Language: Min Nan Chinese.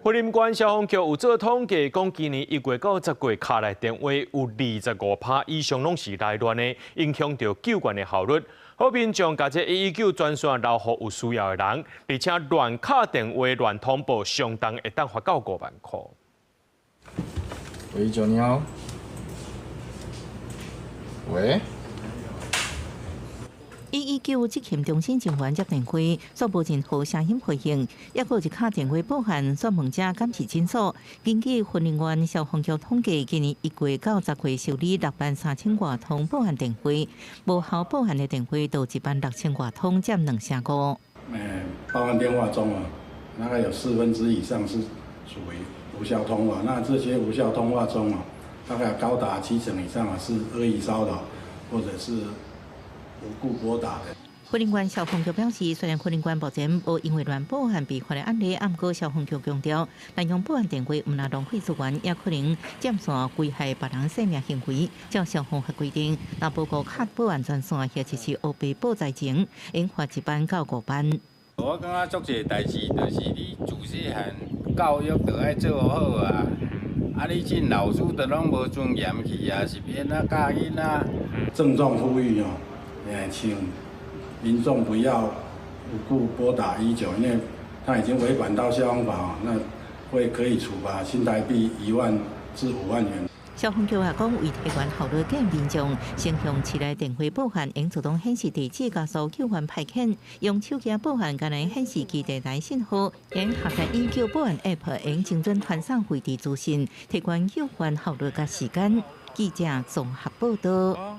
雲林縣消防局有做統計，講今年1月到10月，敲來電話有25%以上攏是來亂的，影響著救援的效率。好民眾共這119專線留予有需要的人，而且亂敲電話、亂通報，相當會當罰到5萬箍。喂，九你好。喂。119執勤中心人員接電話，煞無任何聲音回應，抑閣有一敲電話報案，詢問者敢是診所。根據雲林縣消防局統計，今年1月到10月受理6萬3千外通報案電話，無效報案的電話就1萬6千外通，佔25%。報案電話中啊，大概有四分之一以上是屬於無效通話。那這些無效通話中啊，大概高達七成以上啊是惡意騷擾，或者是無故撥打的。雲林縣消防局表示，雖然雲林縣目前無因為亂報案被罰的案例，毋過消防局強調，濫用報案電話毋但浪費資源，也可能佔線危害別人性命行為。照消防法規定，若無故敲報案專線，或者是烏白報災情，應罰1萬到5萬。我感覺足濟代誌，就是你自細漢教育就愛做好啊。啊，你這老師都攏無尊嚴去啊，是欲按怎教囡仔？鄭重呼籲哦，請民眾不要無故撥打119，因為他已經違反到消防法，那會可以處罰新台幣1萬至5萬元。消防局也講，為提懸效率，建議民眾先向市內電話報案，應自動顯示地址佮搜救援派遣，用手機報案，敢會顯示基地台信號，應下載119報案 App，應精準傳送位置資訊，提懸救援效率佮時間。記者綜合報道。